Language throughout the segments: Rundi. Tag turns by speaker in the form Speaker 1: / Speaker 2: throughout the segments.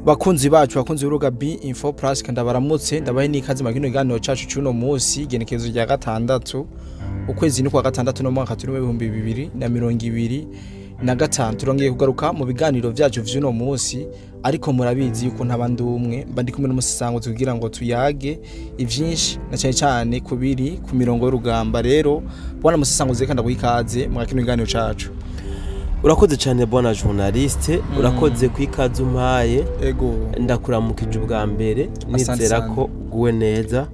Speaker 1: Bakunzi bacu, bakunzi b'urubuga B Info Plus, kandi baramutse, ndabahe n'ikaze mu kino kiganiro cacu c'uno munsi, igenekerezo rya 6 ukwezi ni kwa 6 no mwaka turimo 2025. Turongeye kugaruka mu biganiro vyacu vy'uno munsi, ariko murabizi yuko ntabandi umwe mba ndi kumwe n'umusisanguzi kugira ngo tuyage ivyinshi na cyane cyane kubiri ku mirongo y'urugamba. Rero bwana musisanguzi, kandi ndaguha ikaze mu kino kiganiro cacu.
Speaker 2: Urakoze cyane bwana journaliste, urakoze ku ikaze umpaye. Ndakuramukije ubwa mbere.
Speaker 1: Asante
Speaker 2: nizera
Speaker 1: sana.
Speaker 2: ko uguwe neza.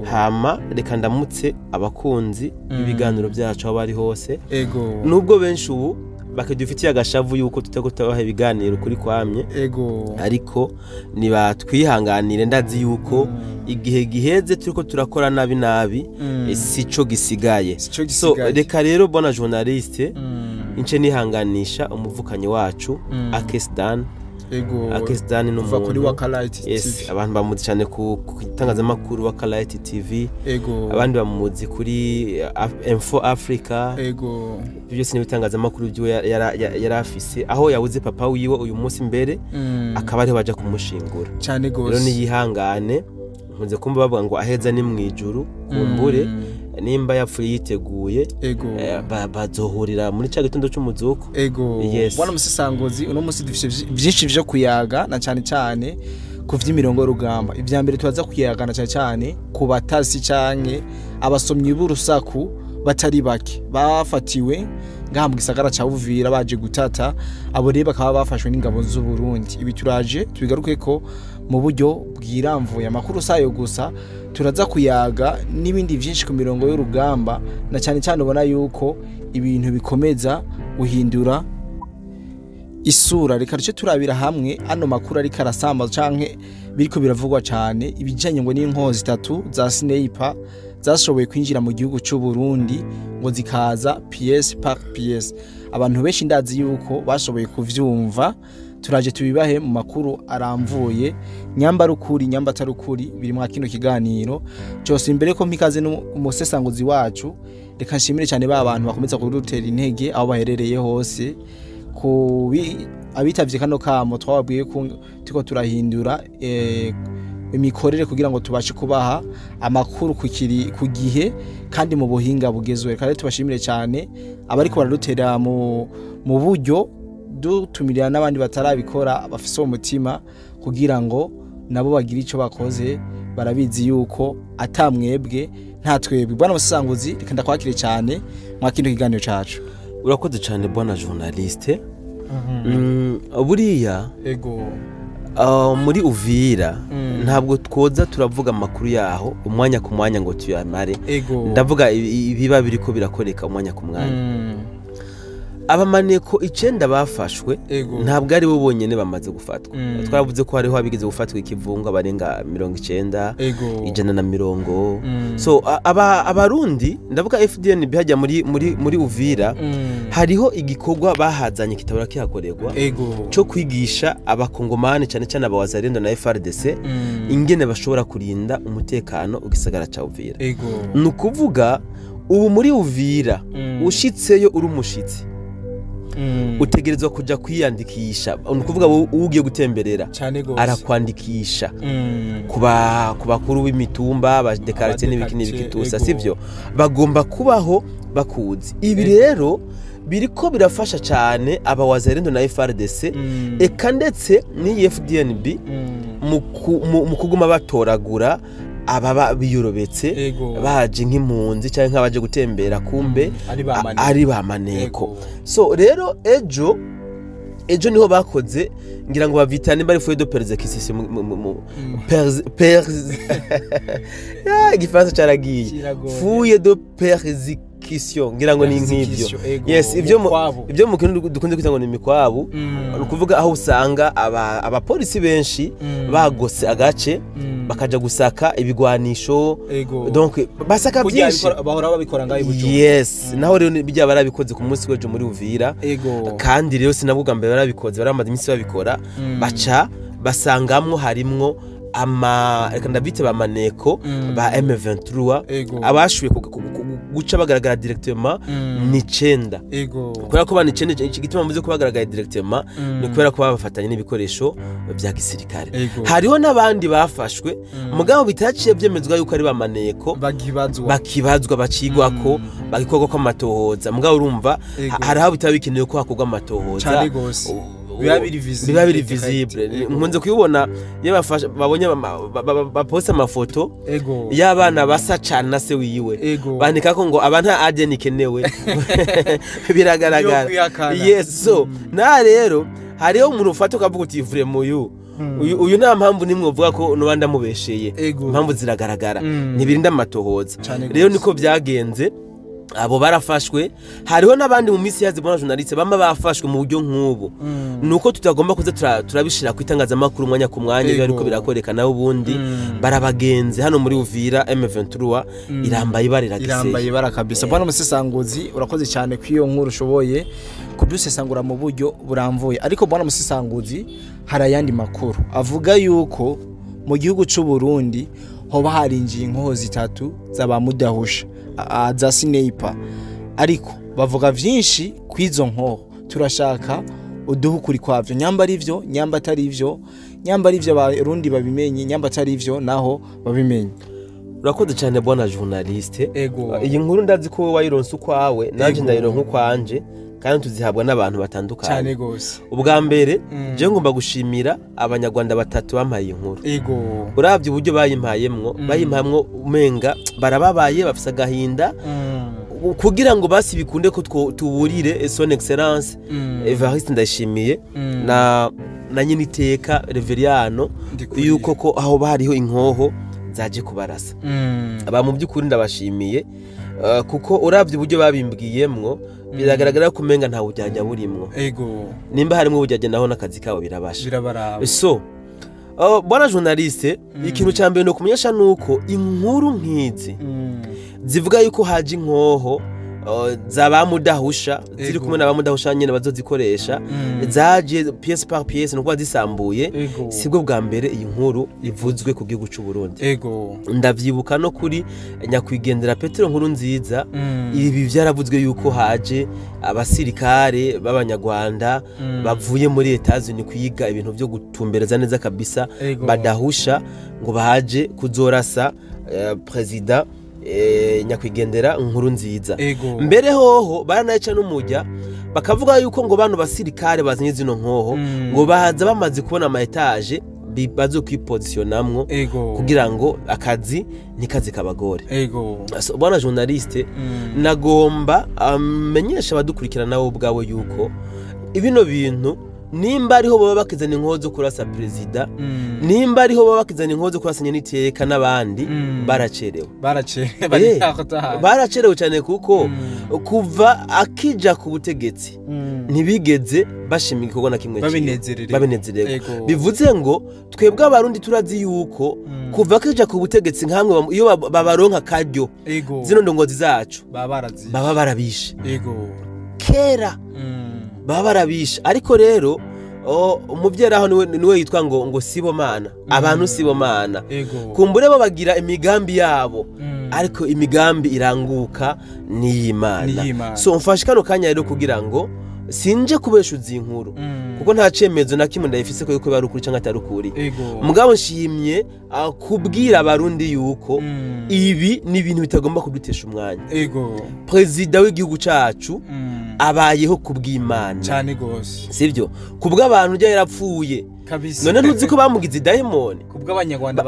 Speaker 2: Hama reka ndamutse abakunzi b'ibiganiro byacu aho bari hose, nubwo benshi ubu bakidufitiye agashavu yuko tutako tubaha ibiganiro kuri kwamye, ariko nibatwihanganire, ndazi yuko igihe giheze turiko turakora nabi nabi, sico gisigaye.
Speaker 1: Sico
Speaker 2: So
Speaker 1: gisigaye.
Speaker 2: reka rero bwana journaliste, ince nihanganisha umuvukanyi wacu Akesdan. Akesdan ni
Speaker 1: Kuva kuri
Speaker 2: umuntu
Speaker 1: Wakalite
Speaker 2: yes
Speaker 1: TV.
Speaker 2: Abantu bamuzi cyane ku itangazamakuru Wakalite TV, abandi bamuzi kuri Info Africa. Ibyo byose ni ibitangazamakuru byiwe yari afise, aho yabuze papa wiwe uyu munsi mbere, akaba ariho baja kumushingura.
Speaker 1: Cyane
Speaker 2: Rero
Speaker 1: gose.
Speaker 2: niyihangane, nkunze kumva bavuga ngo aheza ni mu ijuru, kumbure nimba yapfuye yiteguye, bazohurira muri ca gitondo c'umuzuko. Yes.
Speaker 1: Bwana musisanguzi, uno munsi dufise vyinshi vyo kuyaga, na cyane cyane ku vy'imirongo y'urugamba. Ivya mbere turaza kuyaga na cyane cyane ku batasi canke abasomyi b'urusaku batari bake bafatiwe ngaha mu gisagara ca Uvira baje gutata. Abo rero bakaba bafashwe n'ingabo z'u Burundi. Ibi turaje tubigaruke ko mu buryo bwiramvuye. Amakuru sayo gusa, turaza kuyaga n'ibindi vyinshi ku mirongo y'urugamba, na cyane cyane ubona yuko ibintu bikomeza guhindura isura. Reka duce turabira hamwe ano makuru ariko arasamba canke biriko biravugwa cane, ibijanye ngo n'inkozi zitatu za sniper zashoboye kwinjira mu gihugu c'u Burundi, ngo zikaza pièce par pièce. Abantu benshi ndazi yuko bashoboye kuvyumva. Turaje tubibahe mu makuru aramvuye, nyamba rukuri, nyamba atarukuri, biri mwa kino kiganiro cyose. Imbere ko mpikaze n'umusesanguzi wacu, reka nshimire cyane ba bantu bakomeza kudutera intege aho baherereye hose, kubi abitavye kano kamo twababwiye ko turiko turahindura imikorere kugira ngo tubashe kubaha amakuru ku gihe kandi mu buhinga bugezweho. Reka rero tubashimire cyane abariko baradutera mu buryo dutumirira n'abandi batarabikora bafise uwo mutima kugira ngo nabo bagire ico bakoze. Barabizi yuko atamwebwe nta twebwe. Bwana musanguzi, reka ndakwakire cyane mwa kino kiganiro cacu.
Speaker 2: Urakoze cyane bwana journaliste. Buriya muri Uvira ntabwo twoza turavuga amakuru yaho umwanya ku mwanya ngo tuyamare. Ndavuga ibiba biriko birakoreka umwanya ku mwanya. Abamaneko 9 bafashwe ntabwo ari bo bonyene bamaze gufatwa. Twaravuze ko hariho abigeze gufatwa ikivunga barenga 90, 120. So abarundi, ndavuga FDNB, hajya muri Uvira hariho igikorwa bahazanye kitabura kihakorerwa cyo kwigisha abakongomani, cyane cyane abawazalendo na FARDC, ingene bashobora kurinda umutekano ugisagara ca Uvira. Ni ukuvuga ubu muri Uvira ushitseyo uri umushitsi, utegerezwa kuja kwiyandikisha. Ni ukuvuga wowe ugiye gutemberera
Speaker 1: Cyane gose.
Speaker 2: arakwandikisha ku bakuru b'imitumba, ba de quartier n'ibiki n'ibiki tusa. Sivyo, bagomba kubaho bakuzi ibi. Rero biriko birafasha cyane abawazalendo na FARDC, eka ndetse n'iyi FDNB, mu kuguma batoragura ababa biyorobetse baje nk'impunzi cyangwa nk'abaje gutembera, kumbe
Speaker 1: Ari ba maneko.
Speaker 2: ari ba maneko. So rero ejo niho bakoze, ngira ngo bavita nimba ari feuille de perquisition Ya, igifaransa caragiye.
Speaker 1: Kiragoye.
Speaker 2: Fouille de perquisition, ngira ngo ni nk'ibyo.
Speaker 1: Perquisition, ego.
Speaker 2: Yes, ibyo
Speaker 1: Mukwabu.
Speaker 2: Ibyo mu kirundi dukunze kwita ngo ni imikwabu. Ni ukuvuga aho usanga abapolisi benshi bagose agace, bakaja gusaka ibigwanisho. Donc basaka
Speaker 1: Kurya
Speaker 2: byinshi.
Speaker 1: Bahora babikora ngaho i Bujumbura.
Speaker 2: Yes, naho rero bijya barabikoze ku munsi w'ejo muri Uvira. Kandi rero sinabwo bwa mbere barabikoze, baramaze iminsi babikora. Baca basangamwo harimwo ama, reka ndabite, ba maneko ba M23 abashoboye guca bagaragara directement ni 9. Kubera ko bana 9, igituma mvuze ko bagaragara directement ni kubera ko babafatanye n'ibikoresho bya gisirikare. Hariho n'abandi bafashwe mugabo bitaciye byemezwa yuko ari bamaneko, bakibazwa bacigwako, bagikorwa ko amatohoza. Mugabo urumva hari aho bitaba bikenewe ko hakorwa amatohoza, biba biri visible. Nkunze kubibona iyo babonye baposta amafoto y'abana basa cyane na se wiwe, bandika ko ngo aba nta ADN ikenewe. Biragaragara. Yes, so na rero hariho umuntu ufata ukavuga uti vraiment uyu nta mpamvu nimwe uvuga ko nubanda mubesheye, impamvu ziragaragara, ntibirinda amatohoza. Rero niko byagenze, abo barafashwe. Hariho n'abandi mu minsi yazi bona journaliste bama bafashwe mu buryo nk'ubu. Nuko tutagomba kuza turabishira ku itangazamakuru umwanya ku mwanya, ariko birakorekana. Ubundi barabagenze hano muri Uvira M23 irambaye ibarira giseye,
Speaker 1: irambaye ibara kabisa. Bwana Musesanguzi, urakoze cyane ku iyo nkuru ushoboye kudusesangura mu buryo buramvuye. Ariko bwana Musesanguzi, hari ayandi makuru avuga yuko mu gihugu c'u Burundi hoba harinjiye inkoho zitatu z'abamudahusha za sniper, ariko bavuga vyinshi kwizo nkoho. Turashaka uduhe ukuri kwavyo, nyamba ari ivyo, nyamba atari ivyo, nyamba ari ivyo abarundi babimenye, nyamba atari ivyo naho babimenye.
Speaker 2: Urakoze cyane bwana journaliste. Iyi nkuru ndazi ko wayironse ukwawe, nanje ndayironka ukwanje, kandi tuzihabwa n'abantu batandukanye
Speaker 1: cyane gose.
Speaker 2: Ubwa mbere je ngomba gushimira abanyarwanda batatu bampaye inkuru. Uravye uburyo bayimpayemwo umenga barababaye, bafise agahinda kugira ngo basi bikunde ko tuburire son excellence Evariste Ndayishimiye na nyiniteka Reveriano yuko ko aho bariho inkoho zaje kubarasa. Aba mu by'ukuri ndabashimiye kuko uravye uburyo babimbwiyemwo biragaragara ko umenga nta bujyajya burimwo. Nimba harimo ubujyajya naho nakazi kabo birabasha. So bwana journaliste, ikintu cya mbere no kumenyesha nuko inkuru nkizi zivuga yuko haje inkoho z'abamudahusha ziri kumwe n'abamudahusha nyene bazozikoresha, zaje pièce par pièce nuko zisambuye. Sibwo bwa mbere iyi nkuru ivuzwe ku gihugu c'u Burundi. Ndavyibuka no kuri nyakwigendera Petero Nkuru Nziza, ibi vyaravuzwe yuko haje abasirikare b'abanyarwanda bavuye muri Etats-Unis kwiga ibintu byo gutumbereza neza kabisa, badahusha ngo baje kuzorasa president nyakwigendera Nkuru Nziza. Mbere hoho baranayica n'umujya bakavuga yuko ngo bano basirikare bazanye zino nkoho ngo baza bamaze kubona ama etage bazo kwipositionamwo kugira ngo akazi ntikazi kabagore. So, bwana journaliste, nagomba amenyesha abadukurikirana nabo ubwabo yuko ibino bintu nimba ariho baba bakizana inkoho zo kurasa president, nimba ariho baba bakizana inkoho zo kurasa nyeniteka n'abandi, baracerewe. Baracerewe cyane kuko kuva akija ku butegetsi ntibigeze bashima igikorwa na kimwe babinezerewe. Bivuze ngo twebwe abarundi turazi yuko kuva akija ku butegetsi nkamwe iyo babaronka karyo zino ndongozi zacu baba barabishe kera, baba barabishe. Ariko rero umuvyera aho niwe yitwa ngo sibomana, abantu sibomana, kumbure bo bagira imigambi yabo, ariko imigambi iranguka n'Imana. So mfashe kano kanya rero kugira ngo sinje kubeshuza inkuru kuko nta cemezo na kimwe ndayifise ko yuko bari ukuri cyangwa atari ukuri. Mugabo nshimye kubwira abarundi yuko ibi ni ibintu bitagomba kudutesha umwanya. President w'igihugu cacu abayeho kubw'Imana
Speaker 1: cyane gose,
Speaker 2: sivyo? Kubw'abantu ujya yarapfuye none ntuzi ko bamugize idayimoni
Speaker 1: kubw'abanyarwanda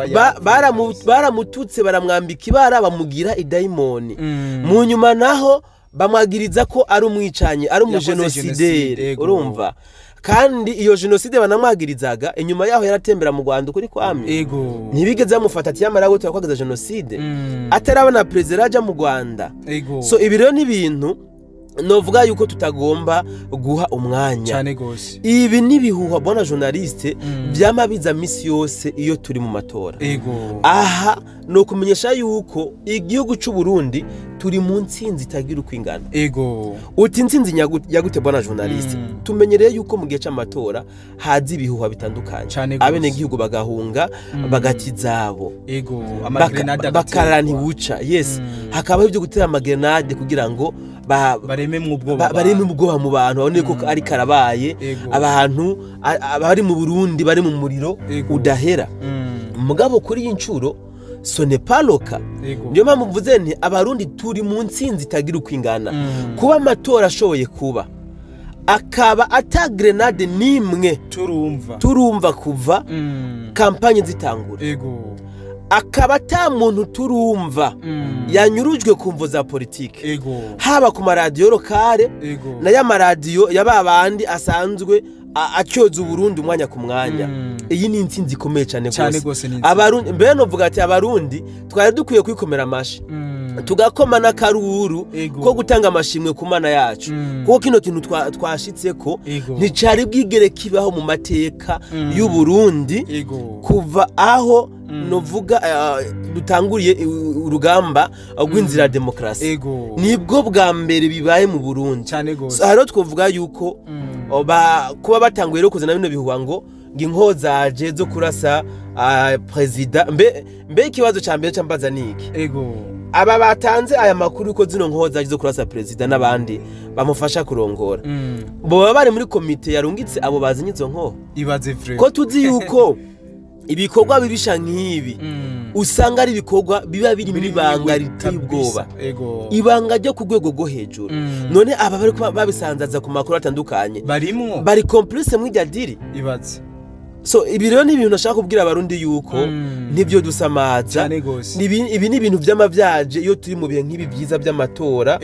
Speaker 2: baramututse baramwambika ibara bamugira idayimoni. Mu nyuma naho bamwagiriza ko ari umwicanyi, ari umujenosideri, urumva? Kandi iyo jenoside banamwagirizaga inyuma yaho yaratembera mu Rwanda kuri kwamye, ntibigeze bamufata ati yamara gute yakwagaza jenoside atarabona president aja mu Rwanda. So ibi rero ni ibintu Novuga yuko tutagomba guha umwanya
Speaker 1: cyane gose.
Speaker 2: Ibi nibihuha bwana journaliste, byama biza misi yose iyo turi mu matora.
Speaker 1: Ego.
Speaker 2: Aha no kumenyesha yuko igihugu cy'u Burundi turi mu ntsinzi itagira uko ingana.
Speaker 1: Ego.
Speaker 2: Uti intsinzi yagute bwana journaliste? Tumenyereye yuko mu gihe c'amatora haza ibihuha bitandukanye, abene gihugu bagahunga bagatizabo.
Speaker 1: Ego, amagrenade
Speaker 2: bakarani buca. Yes, hakaba ibyo gutera amagrenade kugira ngo
Speaker 1: bareme mu bwoba,
Speaker 2: bareme ubwoba mu bantu babone ko ari karabaye. Abantu abari mu Burundi bari mu muriro udahera. Mugabo kuri iyi ncuro ce n'est pas le cas. Niyo mpamvu mvuze nti abarundi turi mu ntsinzi itagira uko ingana. Kuba amatora ashoboye kuba akaba ata grenade nimwe turumva kuva kampanye zitangura.
Speaker 1: Ego.
Speaker 2: Akaba ata muntu turumva yanyurujwe ku mvo za politike.
Speaker 1: Ego.
Speaker 2: Haba ku maradiyo locale na ya maradiyo ya babandi asanzwe acyoza Uburundi umwanya ku mwanya. Iyi ni intsinzi ikomeye cyane gose. Abarundi mbe novuga ati abarundi twari dukwiye kwikomera amashi, tugakoma n'akaruru ko gutanga amashimwe ku mana yacu, kuko kino kintu twashitseko nticari bwigere kibaho mu mateka y'u Burundi kuva aho novuga dutanguriye urugamba rw'inzira ya demokrasi. Nibwo bwa mbere bibaye mu Burundi. Haro twovuga yuko kuba batanguye rero kuzana bino bihuha ngo inkozaje zo kurasa president. Mbe ikibazo ca mbere cambaza niki?
Speaker 1: Ego.
Speaker 2: Aba batanze aya makuru ko zino nkozaje zo kurasa president n'abandi bamufasha kurongora, bo bari muri komite yarungitse abo bazinye izo nko.
Speaker 1: Ibaze vrai.
Speaker 2: Ko tuzi yuko ibikorwa bibisha nk'ibi usanga ari ibikorwa biba biri muri banga riteye ubwoba, ibanga ryo ku rwego rwo hejuru. None aba bari babisanzaza ku makuru atandukanye
Speaker 1: barimwo,
Speaker 2: bari complice mw'irya diri.
Speaker 1: Ibaze.
Speaker 2: So ibi rero ni ibintu nashaka kubwira abarundi yuko nibyo dusamaza, ibi ni ibintu by'amavyaje iyo turi mu bihe nk'ibi byiza by'amatora.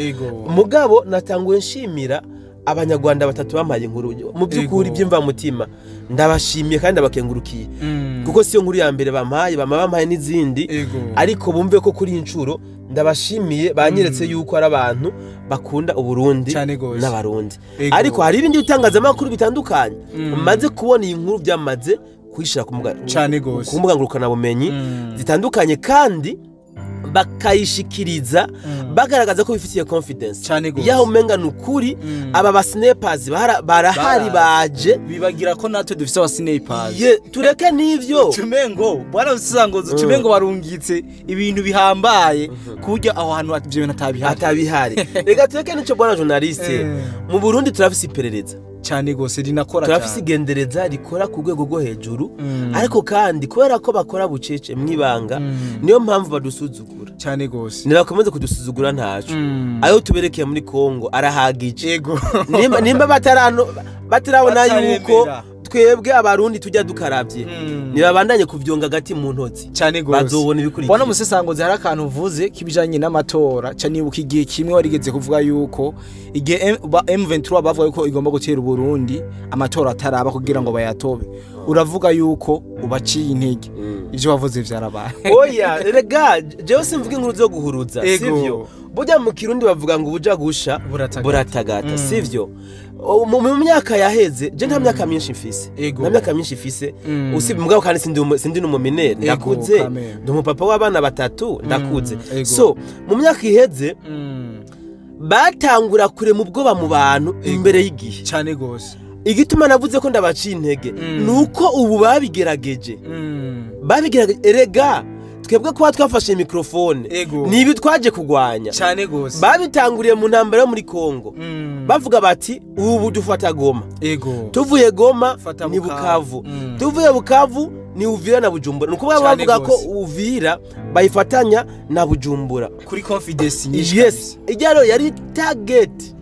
Speaker 2: Mugabo natanguye nshimira abanyarwanda batatu bamaye inkuru mu by'ukuri by'imva mutima, ndabashimiye kandi abakengurukiye, kuko siyo nkuru ya mbere bampaye, bamaye n'izindi. Ariko bumve ko kuri incuro ndabashimiye, banyeretse yuko ari abantu bakunda Uburundi n'abarundi. Ariko hari ibindi bitangazamakuru bitandukanye maze kubona iyi nkuru byamaze kuyishira ku mbuga ngurukana bumenyi zitandukanye, kandi bakayishikiriza bagaragaza ko bifitiye confidence yaho umenga nukuri. Aba ba snipers barahari baje
Speaker 1: bibagira ko natwe dufise aba snipers.
Speaker 2: Ye tureke nivyo
Speaker 1: tumengo bwana usangozo tumengo barungitse ibintu bihambaye kujya aho hantu ivyo bintu
Speaker 2: atabihari. Rega tureke nico bwana journaliste, mu Burundi turafise iperereza
Speaker 1: cyane gose rinakora cyane,
Speaker 2: turafise igendereza rikora ku rwego rwo hejuru. Ariko kandi kubera ko bakora bucece mwibanga, niyo mpamvu badusuzugura
Speaker 1: cyane gose.
Speaker 2: Nibakomeze kudusuzugura ntaco. Ayo tuberekeye muri Kongo arahagije.
Speaker 1: Yego.
Speaker 2: Nimba batarabona yuko twebwe abarundi tujya dukarabye, nibabandanye kuvyonga gati mu ntozi
Speaker 1: cyane gose,
Speaker 2: bazobona ibikurikira.
Speaker 1: Bwana musesangozi, hari akantu uvuze kibijanye n'amatora, ca nibuka igihe kimwe warigeze kuvuga yuko igihe M23 bavuga yuko igomba gutera Burundi amatora ataraba kugira ngo bayatobe, uravuga yuko ubaciye intege. Ivyo wavuze vyarabaye.
Speaker 2: Oya rega jewe simvuga inkuru zo guhuruza, sivyo? Burya mu Kirundi bavuga ngo ubuja gusha buratagata, sivyo? Mu myaka yaheze je nta myaka myinshi mfise, nta myaka myinshi mfise usibye mugabo kandi sindi n'umuminere, ndakuze, ndi umupapa w'abana batatu, ndakuze. So mu myaka iheze batangura kure mu bwoba mu bantu imbere y'igihe
Speaker 1: cyane gose.
Speaker 2: Igituma navuze ko ndabaciye intege nuko ubu babigerageje, babigerageje. Erega twebwe kuba twafashe mikrofone nibi twaje kugwanya
Speaker 1: cyane gose.
Speaker 2: Babitanguriye mu ntambara yo muri Kongo, bavuga bati ubu dufata Goma.
Speaker 1: Ego.
Speaker 2: Tuvuye Goma ni Bukavu, tuvuye Bukavu ni Uvira na Bujumbura. Nuko bavuga ko Uvira bayifatanya na Bujumbura
Speaker 1: kuri confidence nyinshi.
Speaker 2: Yes, ijyaro yari target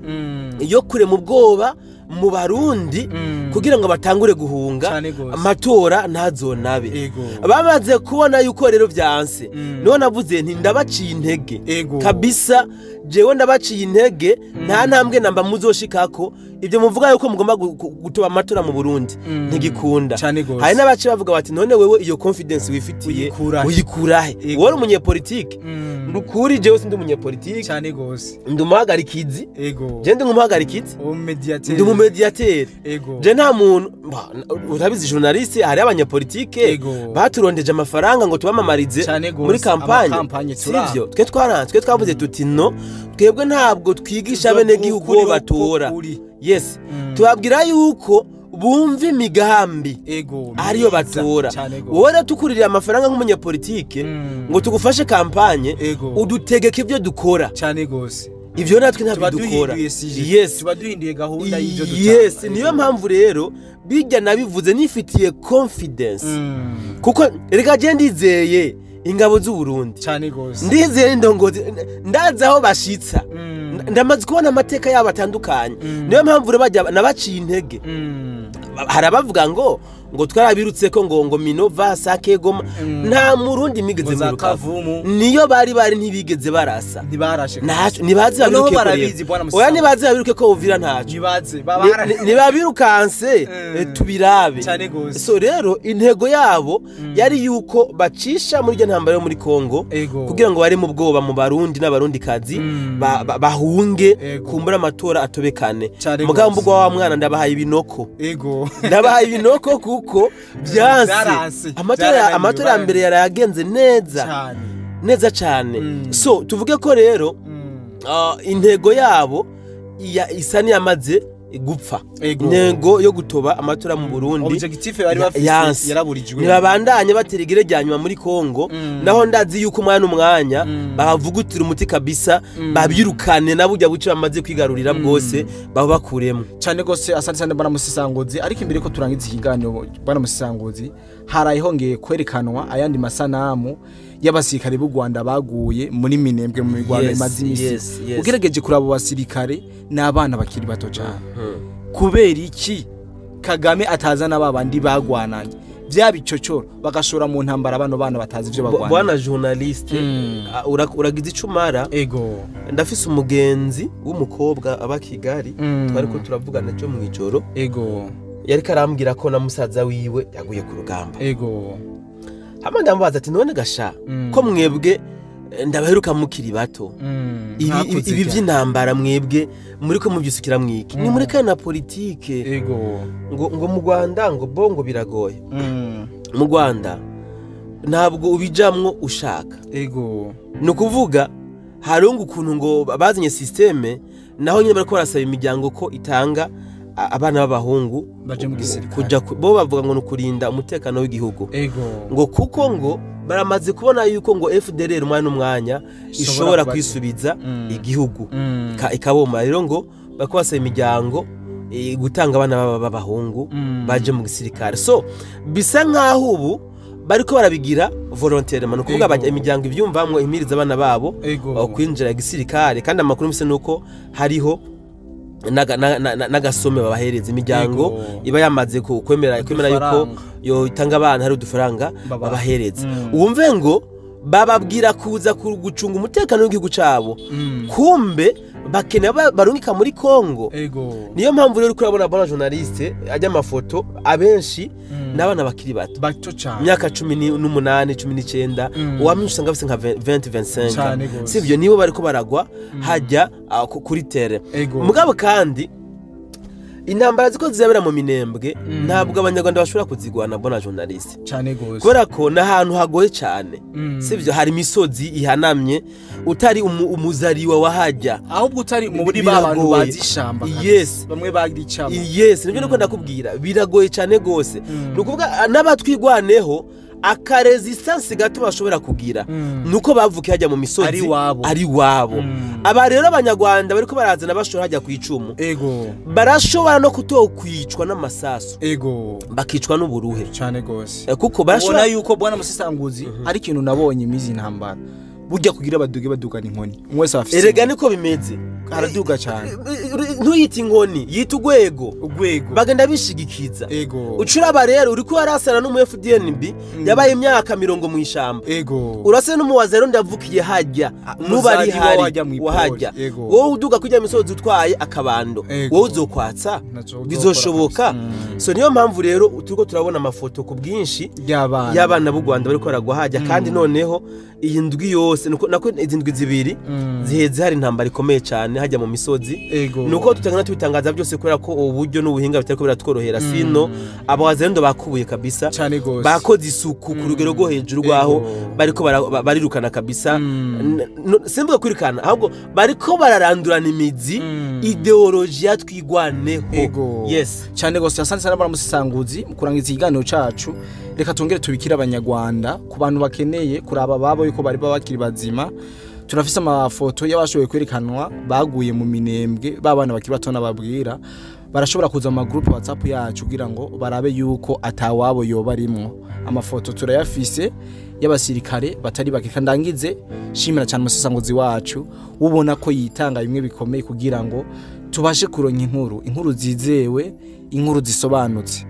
Speaker 2: yo kure mu bwoba mu Barundi kugira ngo batangure guhunga amatora ntazonabe. Bamaze kubona yuko rero byanse, niho navuze nti ndabaciye intege kabisa, jewe ndabaciye intege, nta ntambwe namba muzoshikako. Ibyo muvuga yuko mugomba gutoba amatora mu Burundi ntigikunda. Hari n'abace bavuga bati none wewe iyo confidence wifitiye uyikurahe? Wowe umunyepolitike. Nukuri jewe sindi umunyepolitike
Speaker 1: cyane gose,
Speaker 2: ndi umuhagarikizi.
Speaker 1: Ego.
Speaker 2: Je ndi umuhagarikizi,
Speaker 1: umumediateur,
Speaker 2: ndi umumediateur.
Speaker 1: Ego.
Speaker 2: Je nta muntu, urabizi journaliste, hari abanyepolitike baturondeje amafaranga ngo tubamamarize muri kampanye, sivyo? Twe twaranze, twe twavuze tuti no, twebwe ntabwo twigisha bene gihugu batora. Yes, tubabwira yuko bumva imigambi ariyo batora. Wowe rero tukuririye amafaranga nk'umunyepolitike ngo tugufashe kampanye, udutegeka ibyo dukora
Speaker 1: cyane gose.
Speaker 2: Ivyo natwe ntabwo dukora.
Speaker 1: Yes, tuba duhinduye gahunda y'ibyo dutanga.
Speaker 2: Yes, niyo mpamvu rero bijya nabivuze nifitiye confidence, kuko reka je ndizeye ingabo z'u Burundi
Speaker 1: cyane gose,
Speaker 2: ndizeye indongozi, ndazi aho bashitsa, ndamaze kubona amateka yabo atandukanye. Niyo mpamvu rero bajya nabaciye intege. Hari abavuga ngo twarabirutse ko ngo Minova Sake Goma, nta murundi migeze mu niyo bari ntibigeze barasa,
Speaker 1: ntibarashe,
Speaker 2: ntibazi babiruke ko, oya ntibazi babiruke ko Uvira ntaco,
Speaker 1: ntibazi
Speaker 2: nibabirukanse tubirabe. So rero intego yabo yari yuko bacisha muri iryo ntambara yo muri Kongo kugira ngo bari mu bwoba mu Barundi n'abarundi kazi bahunge kumbura amatora atobekane. Mugabo mbugwa wa mwana ndabahaye ibinoko.
Speaker 1: Ego.
Speaker 2: Ndabahaye ibinoko kuko byanse. Amatora mbere yaragenze neza neza cyane. So tuvuge ko rero intego yabo isa niyamaze gupfa. Intego yo gutoba amatora mu Burundi,
Speaker 1: objectif bari bafise yaraburijwe.
Speaker 2: Nibabandanye batera igire rya nyuma muri Kongo, naho ndazi yuko umwana umwanya bavugutira umuti kabisa, babirukane nabujya buce bamaze kwigarurira bwose babakuremo
Speaker 1: cyane gose. Asante cyane bana Musisangozi. Ariko imbere ko turangiza ikiganiro bana Musisangozi, harayihongeye kwerekanwa ayandi masanamu y'abasirikare b'u Rwanda baguye muri Minembwe mu mirwano imaze imisi. Ugerageje kurabo basirikare n'abana bakiri bato cyane. Kubera iki Kagame atazana babandi bagwananye bya bicocoro bagashora mu ntambara bano bana batazi ivyo bagwana?
Speaker 2: Bwana journaliste, uragize icumara.
Speaker 1: Ego.
Speaker 2: Ndafise umugenzi w'umukobwa aba Kigali, twari ko turavugana cyo mu ijoro.
Speaker 1: Ego.
Speaker 2: Yari karambwira ko na musaza wiwe yaguye ku rugamba.
Speaker 1: Ego.
Speaker 2: Hama ndamubaza ati none gasha ko mwebwe ndabaheruka mukiri bato, ibi by'intambara mwebwe muri ko mubyisukira mwiki, ni muri kana politike.
Speaker 1: Ego.
Speaker 2: Ngo mu Rwanda ngo bongo biragoye. Mu Rwanda ntabwo ubijamwo ushaka.
Speaker 1: Ego.
Speaker 2: No kuvuga harungu ukuntu ngo bazanye systeme, naho nyine bariko barasaba imiryango ko itanga abana b'abahungu
Speaker 1: baje mu gisirikare
Speaker 2: kuja bo bavuga ngo nukurinda umutekano w'igihugu.
Speaker 1: Ego.
Speaker 2: Ngo kuko ngo baramaze kubona yuko ngo FDLR umwana umwanya ishobora kwisubiza igihugu ikaboma. Rero ngo bariko basaba imiryango gutanga abana b'abahungu baje mu gisirikare. So bisa nkaho ubu bariko barabigira volontairement, no kuvuga imiryango ivyumvamwo imiriza abana babo kwinjira igisirikare. Kandi amakuru mfise nuko hariho nagasome babahereza imiryango iba yamaze kwemera yuko yo itanga abana hari udufaranga babahereza. Wumve ngo bababwira kuza gucunga umutekano w'igihugu cabo, kumbe bakene barungika muri Kongo. Niyo mpamvu rero kurabona bona journaliste ajya amafoto abenshi n'abana bakiri bato
Speaker 1: cyane,
Speaker 2: imyaka 18 19, uwamye usanga bafise nka 20 25, sivyo? Nibo bariko baragwa hajya kuri terre. Mugabo kandi intambara ziko zizabera mu Minembwe ntabwo abanyarwanda bashobora kuzigwana bona journaliste
Speaker 1: cyane gose,
Speaker 2: kubera ko nahantu hagoye cyane, sivyo? Hari imisozi ihanamye, utari umuzariwa wahajya,
Speaker 1: ahubwo utari muri babantu bazishamba.
Speaker 2: Yes,
Speaker 1: bamwe bagiricamo.
Speaker 2: Yes, nibyo niko ndakubwira, biragoye cyane gose. Nukuvuga n'abatwigwaneho aka resistance gato bashobora kugira nuko bavukiye hajya mu misozi ari wabo. Aba rero abanyarwanda bariko barazana bashobora hajya kwicumu.
Speaker 1: Ego.
Speaker 2: Barashobora no kutokwicwa n'amasasu.
Speaker 1: Ego.
Speaker 2: Bakicwa n'uburuhe
Speaker 1: cyane gose.
Speaker 2: Kuko barashobora
Speaker 1: yuko bwana Musisanguzi ari ikintu nabonye imizi ntambara burya kugira baduge badugana inkoni umwe wese afise.
Speaker 2: Erega niko bimeze,
Speaker 1: araduga cyane.
Speaker 2: Ntuyita inkoni, yita ugwego. Bagenda bishigikiza. Ucuraba rero uriko arasana n'umu FDNB yabaye imyaka 40 mu ishamba. Urase n'umuwazero ndavukiye hajya nubari hari wahajya. Wowe uduga kujya misozi utwaye akabando, wowe uzokwatsa bizoshoboka. So niyo mpamvu rero turiko turabona amafoto ku bwinshi y'abana b'u Rwanda bariko baragwa hajya. Kandi noneho iyi ndwi yose yose, nuko nako izi ndwi 2 ziheze hari intambara ikomeye cyane hajya mu misozi. Nuko tutangana tubitangaza byose kubera ko uburyo n'ubuhinga bitariko biratworohera, sino abawazalendo bakubuye kabisa, bakoze isuku ku rugero rwo hejuru rwaho bariko barirukana kabisa. Simvuga kwirukana, ahubwo bariko bararandurana imizi ideology yatwigwaneho. Yes,
Speaker 1: cyane gose. Asante sana baramusisanguzi mu kurangiza ikiganiro cacu. Reka tongere tubikira abanyarwanda ku bantu bakeneye kuraba babo yuko bari bakiri bazima. Turafise amafoto y'abashoboye kwerekanwa baguye mu minembwe, babana bakiri bato nababwira barashobora kuza mu group WhatsApp yacu kugira ngo barabe yuko atawabo yoba arimwo. Amafoto turayafise y'abasirikare batari bake. Kandangize shimira cyane umusisanguzi wacu ubona ko yitanga bimwe bikomeye kugira ngo tubashe kuronka inkuru zizewe, inkuru zisobanutse.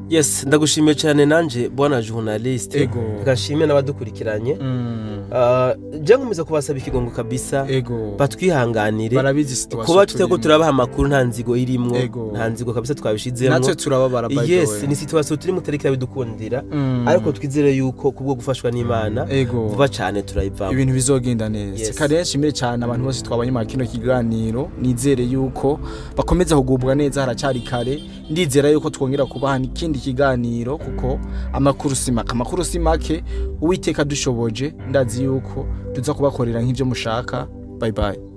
Speaker 2: Yes, ndagushimiye cyane nanje bwana journaliste. Ngashimye n'abadukurikiranye. Je nkomeza kubasaba ikigongo kabisa, batwihanganire, kuba tuteko turabaha amakuru nta nzigo irimwo, nta nzigo kabisa twabishizemo,
Speaker 1: natwe turababara by the way.
Speaker 2: Yes, ni situation turi muterekera bidukundira, ariko twizere yuko kubwo gufashwa n'Imana vuba cyane turayivamo,
Speaker 1: ibintu bizogenda neza. Kare nshimire cyane abantu bose twabanye mu kino kiganiro, nizere yuko bakomeza kugubwa neza, haracari kare. Ndizera yuko twongera kubaha ikindi kiganiro kuko amakuru si make. Uwiteka dushoboje, ndazi yuko tuza kubakorera nk'ivyo mushaka. Bye bye.